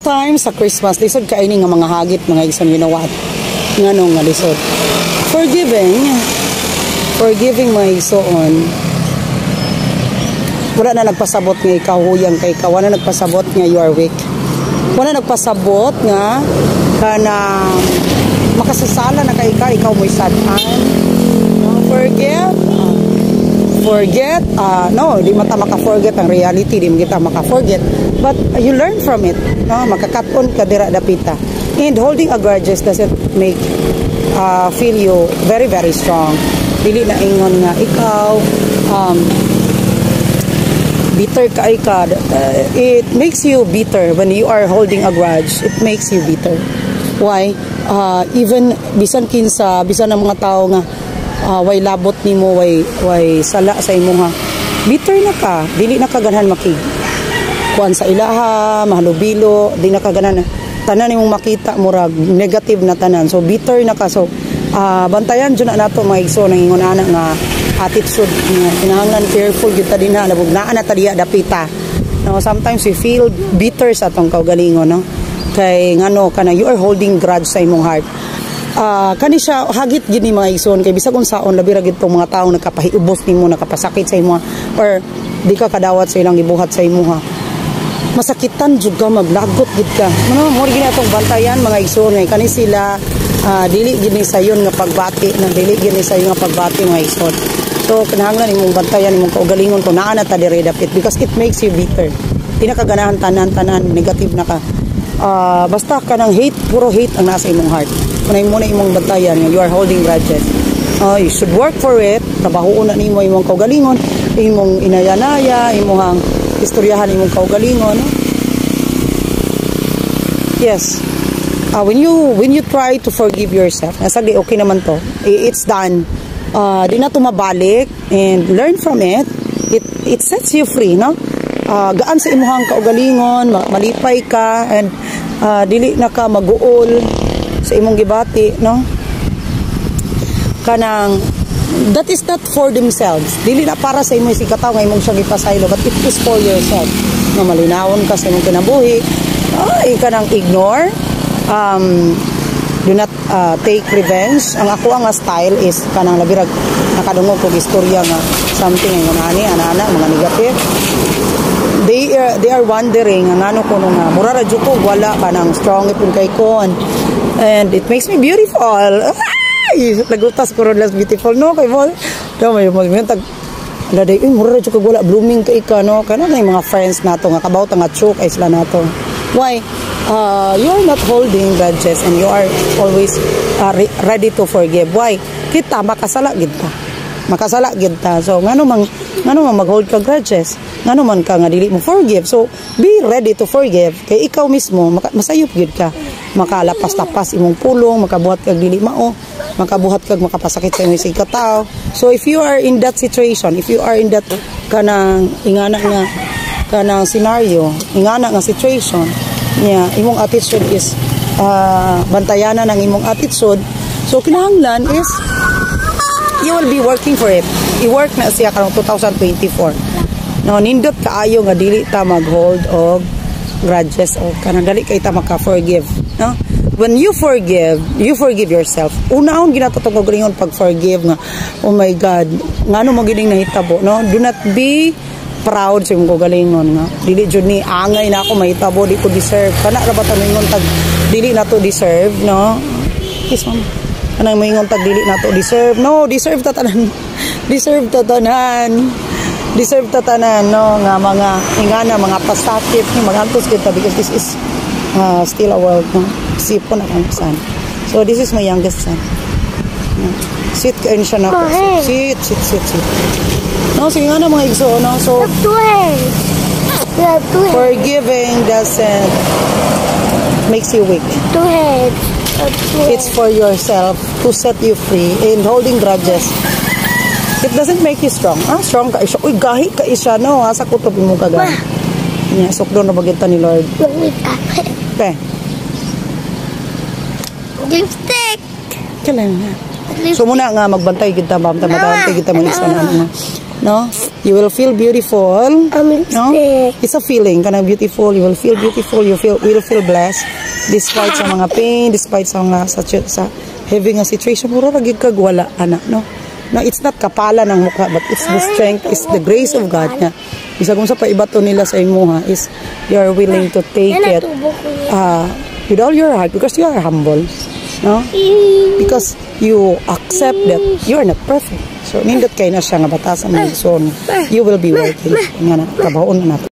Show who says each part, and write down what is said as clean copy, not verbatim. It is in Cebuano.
Speaker 1: Time sa Christmas, lisod kaayo ni nga mga hagit, mga igsoon. You know what? Ngano nga lisod? Forgiving, mga igsoon, wala na nagpasabot nga ikaw huyang kay ka, wala nagpasabot nga you are weak, wala nagpasabot nga kana makasasala na kay ka, ikaw mo'y sad-an, no? Forget, forget, no, di mata maka-forget ang reality, di mo kita maka-forget, but you learn from it, no? Makakaton ka dira dapita. And holding a grudges doesn't make feel you very, very strong. Dili na ingon nga ikaw bitter kay ka. It makes you bitter when you are holding a grudge. It makes you bitter. Why? Even bisan kinsa, bisan ang mga tao nga way labot nimo, way sala sa imuha, bitter na ka, dili na ka ganahan makig kuan sa ilaha, mahalubilo, di na ka ganahan. Tanan nimong makita murag negative na tanan, so bitter na ka. So bantayan jud na nato, mga igsoon, ang ingon ana nga attitude nga kinahanglan careful gyud ta dinha, nabug naa na ta diya dapita, no? Sometimes we feel bitter sa atong kaugalingon, no? Kay ngano? Kana you are holding grudge sa imong heart. Kani siya hagit gid ni, mga igsoon, kay bisag unsaon, labi ra gid tong mga tawo nakapahiubos nimo, nakapasakit sa imo or di ka kadawat sa ilang gibuhat sa imuha, masakitan jud ka, maglagot gid ka, no? Mo gini atong bantayan, mga igsoon, kay kani sila dili gid ni sayon nga pagbati na, dili gid ni sayon nga pagbati, mga igsoon. So kinahanglan imong bantayan imong kaugalingon kung naa na ta dire dapit because it makes you bitter. Di na ka ganahan, tanan tanan negative na ka. Basta kanang hate, puro hate ang nasa imong heart. Kunay mo na imong bantayan nga you are holding grudges. You should work for it. Trabahoon na nimo imong kaugalingon, imong inayanaya, imong istoryahan imong kaugalingon, no? Yes. When you try to forgive yourself, nasagdi okay naman to. It's done. Di na tumabalik and learn from it. It sets you free, no? Gaan sa imuhang kaugalingon, malipay ka and dili na ka maguol sa imong gibati, no? Kanang that is not for themselves. Dili na para sa imong sikataw nga imong siya gipasaylo, but it is for yourself. Nga malinawon ka sa imong kinabuhi. Ay, kanang ignore, do not take revenge. Ang ako ang style is kanang labi rag nakadungog kog istorya nga something nga ani ana-ana mga negative. They are wondering ang ano ko nga mura ra jud ko wala, kanang strong ipon kay ko and it makes me beautiful. Ay, nagutas ko ron, less beautiful, no? Kay mo no, may mo tag Laday, uy, mura ra jud kog wala, blooming kay ka, no? Kana na yung mga friends nato nga kabaw ta nga choke ay sila nato. Why? You are not holding grudges and you are always ready to forgive. Why? Kita makasala gid ta. Makasala gid ta. So ngano mang mag-hold ka grudges? Ngano man ka nga dili mo forgive? So be ready to forgive kay ikaw mismo masayop gid ka. Makalapas-lapas imong pulong, makabuhat kag dili mao, makabuhat kag makapasakit sa imong ikataw. So if you are in that situation, if you are in that kanang ingana nga kanang scenario, ingana nga situation, niya imong attitude is bantayanan ang imong attitude. So kinahanglan is you will be working for it. I-work na siya karong 2024. No, nindot kaayo nga dili ta mag-hold og grudges o kanang dali kay ta maka-forgive, no? When you forgive, you forgive yourself. Unahon ginato tong kaugalingon pag forgive nga, oh my God, ngano mo gining nahitabo, no? Do not be proud sa imong kaugalingon nga dili jud ni angay na ako mahitabo, di ko deserve. Kana ra ba ta moingon tag dili na to deserve, no? Kiss mama. Kanang moingon tag dili na to deserve. No, deserve ta tanan. Deserve ta tanan. Deserve ta tanan, no, nga mga ingana mga pasakit ni magantos kita because this is still a world, no? Sipon akong son. So this is my youngest son. Yeah. Sweet kayo siya na. Sweet, sweet, sweet, sweet. No, sige nga na, mga igso, no? So,
Speaker 2: have two hands. You have two hands.
Speaker 1: Forgiving doesn't makes you weak.
Speaker 2: Two hands. Have two
Speaker 1: It's for yourself to set you free, and holding grudges, it doesn't make you strong. Ah, strong ka siya. Uy, gahi ka siya, no? Asa kutob mo ka gahi. Nya, sukdon na bagita ni Lord.
Speaker 2: Wait,
Speaker 1: Okay.
Speaker 2: Lipstick.
Speaker 1: Kailan na. So muna nga magbantay kita, ma'am, bantay kita mga isa na ano, no? You will feel beautiful. No?
Speaker 2: Lipstick.
Speaker 1: It's a feeling, kanang beautiful. You will feel beautiful. You feel will feel blessed despite sa mga pain, despite sa mga sa having a situation. Mura ra gyud kag wala ana, no? No, it's not kapalan ng mukha, but it's the strength, it's the grace of God nga. Bisag unsa pa ibato nila sa imuha is you are willing to take it with all your heart because you are humble, no? Because you accept that you are not perfect. So, nindot kay na siya nga batasan, mga igsoon. You will be worthy. Nga na, trabahoon na nato.